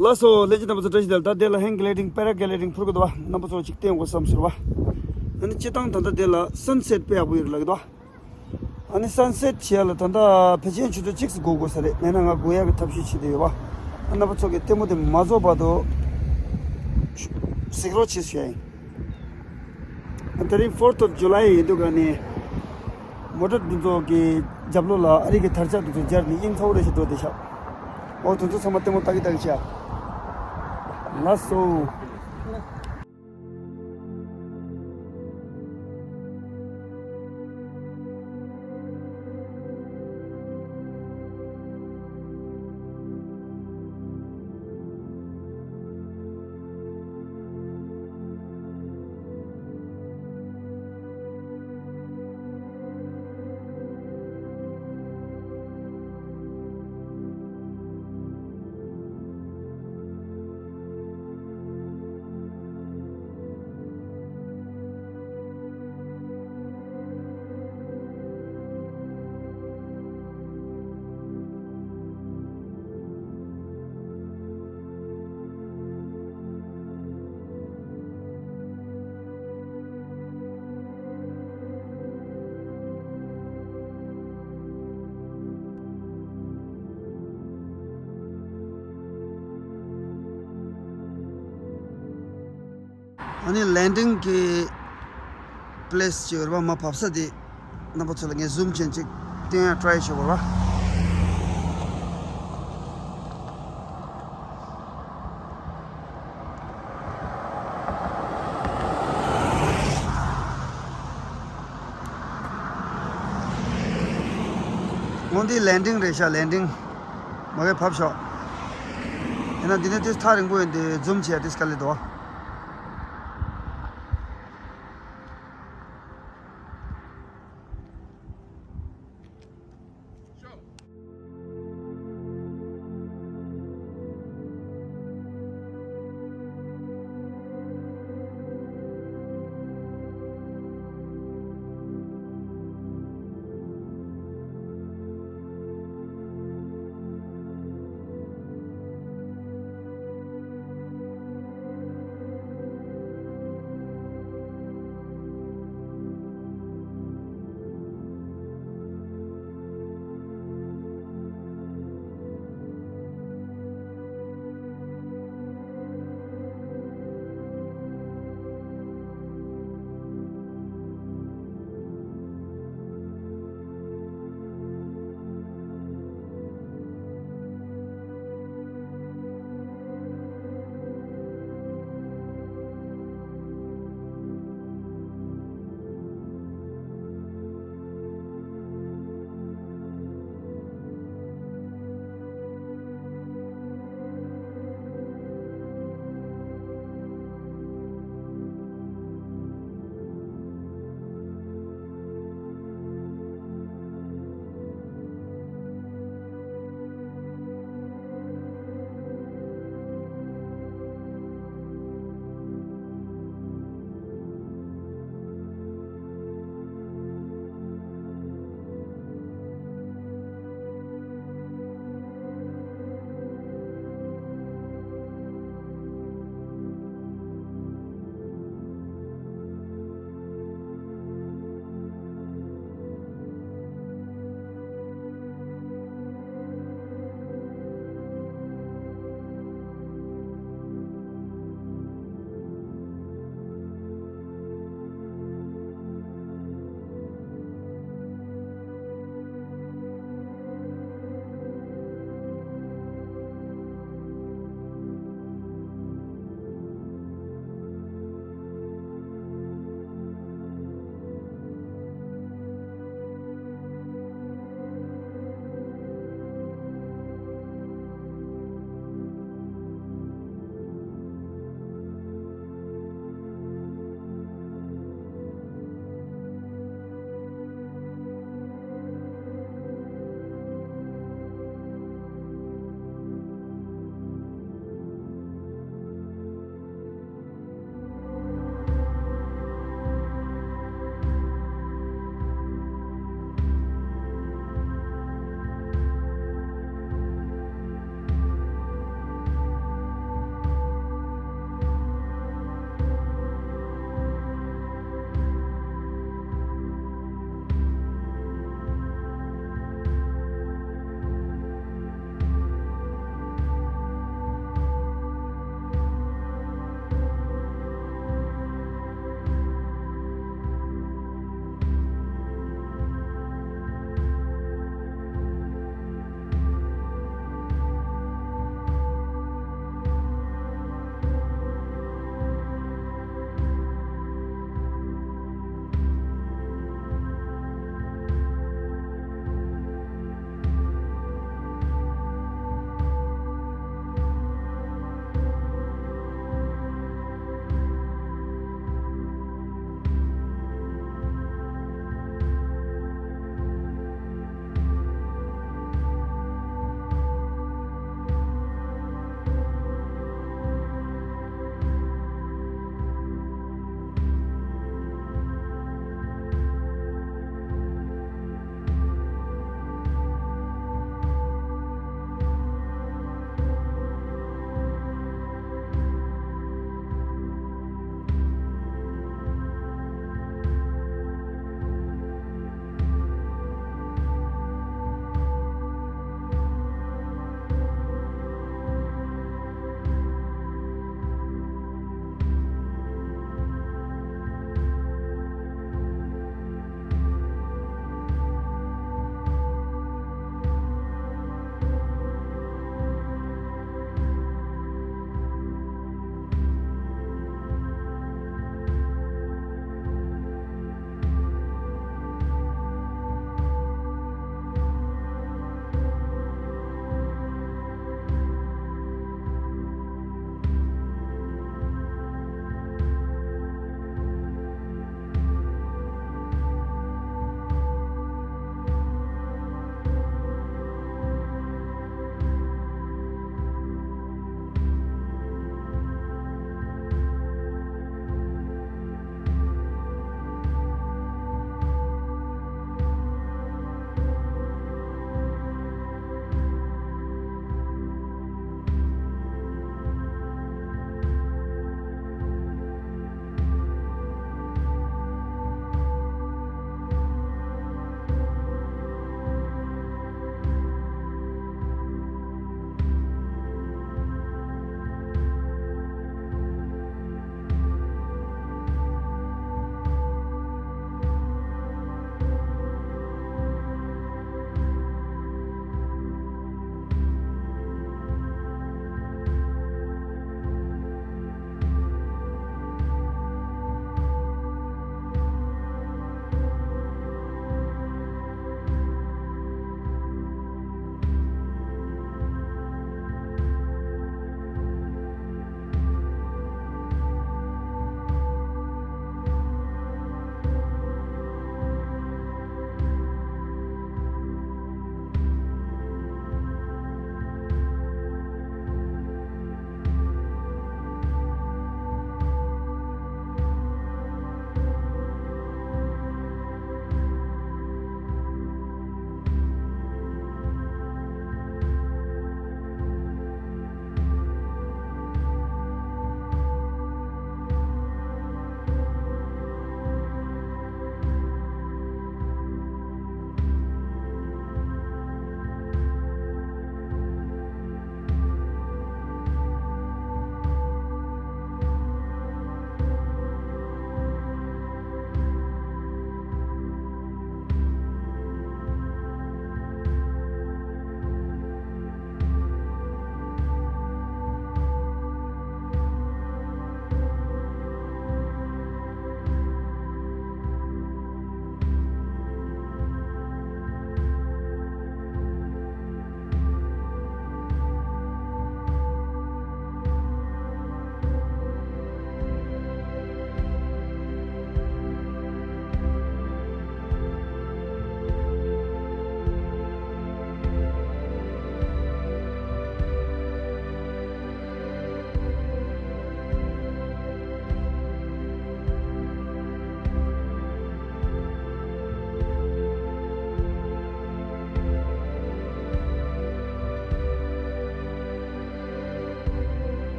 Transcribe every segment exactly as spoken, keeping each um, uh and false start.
ལགས་སོ། ལྷན་རྒྱས་རྣམ་པ་ཚོ་བཀྲ་ཤིས་བདེ་ལེགས། ད་དེ་ལ་ཧེང་གི་ལེ་ཌིང་པེ་ར་གི་ལེ་ཌིང་འཕུར་གི་འདུག་བ། རྣམ་པ་ཚོ་ཅིག་བསྟན་དགོས་བསམ་ཟེར་བ། ཨ་ནི་སྤྱིར་བཏང་ད་ལྟ་དེ་ལ་སན་སེཊ་དཔེ་ཡག་པོ་ཡོད་རེད་ལབ་གི་འདུག་བ། ཨ་ནི་སན་སེཊ་བྱེད་ཡ་ལ་ད་ལྟ་ཕལ་ཆེར་ཆུ་ཚོད་གཅིག་ཙམ་འགོར་དགོས་ས་རེད། མེད་ན་ང་འགོར་ཡ་གི་ཐབས་ཤེས་བྱེད་བསྡད་ཡོད་བ། ཨ་རྣམ་པ་ཚོ་གི་ལྟད་མོ་དེ་མ་རྫོགས་བར་དུ་གཟིགས་རོགས་བྱེད་ཞུ་ཡ་ཡིན། དེ་རིང་Fourth of July ཡིན་དུས་ག་ནས་མོ་ཊ་འདི་ཚོ་གི་རྒྱབ་ལོགས་ལ་ཨ་རི་གི་དར་ཆ་འདི་ཚོ་སྦྱར་ནས་དབྱིངས་ཚ་བོ་རེ་ཞིག་འགྲོ་བསྡད་ཤག་འོ་དེ་ཚོ་ཚང་མ་ལྟད་མོ་ལྟ་གི་ལྟ་གི་ཤག་ལགས་སོ། ཨ་ནི་ལེན་ཌིང་གི་པི་ལེ་སི་ཅིག་ཡོད་རེད་པ། མར་བབས་ས་དེ་རྣམ་པ་ཚོ་ལ་ངས་ཟུམ་བྱས་ཅིག་སྟོན་ཡ་ཊི་རའི་བྱེད་དགོས་རེད་པ། འོ་འདི་ལེན་ཌིང་རེད་ཤག་ལེན་ཌིང་། མ་གི་བབས་ཤོག་ཡིན་ན་འདི་ནས་ཏིས་ཐག་རིང་པོ་ཡོད་འདི་ཟུམ་བྱས་ཏིས་དཀའ་ལས་འདུག་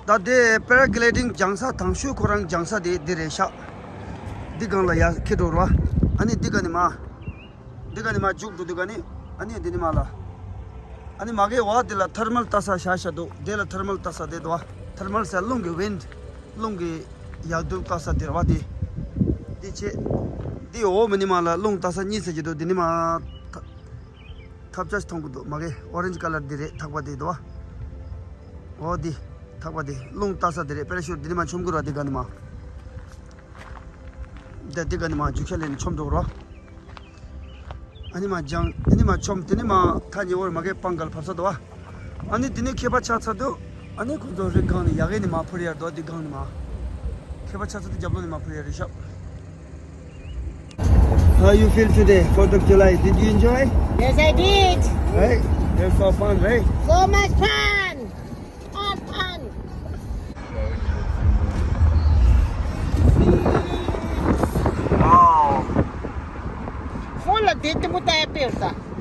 ད་དེ་པེ་ར་གི་ལའི་ཌིང་སྦྱང་ས་དང་ཤོས་ཁོ་རང་སྦྱང་ས་དེ་འདི་རེད་ཤག་འདི་སྒང་ལ་ཡར་འཁྱེར་འགྲོ་ར། ཨ་ནི་འདི་ག་ནས་མར། འདི་ག་ནས་མར་རྒྱུག་འགྲོ་དུས་ག་ནི། ཨ་ནི་འདི་ནས་མར་ལ། ཨ་ནི་མ་གི་འོག་འདི་ལ་ཐར་མལ་ལྟ་ས་བཞག་བཞག་འདུག་འདི་ལ་ཐར་མལ་ལྟ་ས་དེ་འདུག་བ། ཐར་མལ་ཟེར་རླུང་གི་ཝིན་ཌི། རླུང་གི་ཡར་འདུག་ལྟ་ས་དེ་རེད་བ་དེ། འདི་བྱས། འདི་འོག་མ་ནས་མར་ལ་རླུང་ལྟ་ས་གཉིས་ཟེར་གྱི་འདུག་འདི་ནས་མར། ཐབ་ཆ་ཞིག་མཐོང་གི་འདུག་མ་གི་ཨོ་རེན་ཇི་ཀ་ལར་འདི་རེད། ཐག་པ་དེ་འདུག་བ། འོ་འདི། ཐག་པ་དེ་རླུང་ལྟ་ས་དེ་རེད། པེ་ར་ཤུཊ་འདི་ནས་མར་མཆོང་གི་ར། འདི་ག་ནས་མར། འདི་འདི་ག་ནས་མར་རྒྱུག་ཤར་ལེན་ནས་མཆོང་འགྲོ་གི་ར། ཨ་ནི་མར་སྦྱངས། ཨ་ནི་མར་མཆོངས། དེ་ནས་མར་ཐག་ཉེ་བོར་མ་གི་སྤང་ག་ལ་བབས་ས་འདུག་བ། ཨ་ནི་དེ་ནས་ཁྱད་པར་ཆགས་ཚར་དུས། ཨ་ནི་ཁོ་ཚོ་རི་སྒང་ནས་ཡ་གི་ནས་མར་འཕུར་ཡར་འདུག་འདི་སྒང་ནས་མར། ཁྱད་པར་ཆགས་ཚར་དུས་རྒྱབ་ལོགས་ནས་མར་འཕུར་ཡར་རེད་ཤག How you feel today, fourth of July? Did you enjoy? Yes, I did. Right? There's so fun, right? So much fun. Fun, fun. Wow. Phone ལ་དེ་ལྟ་བུ་ལྟ་ཡ་དཔེ་ཡོད་ས།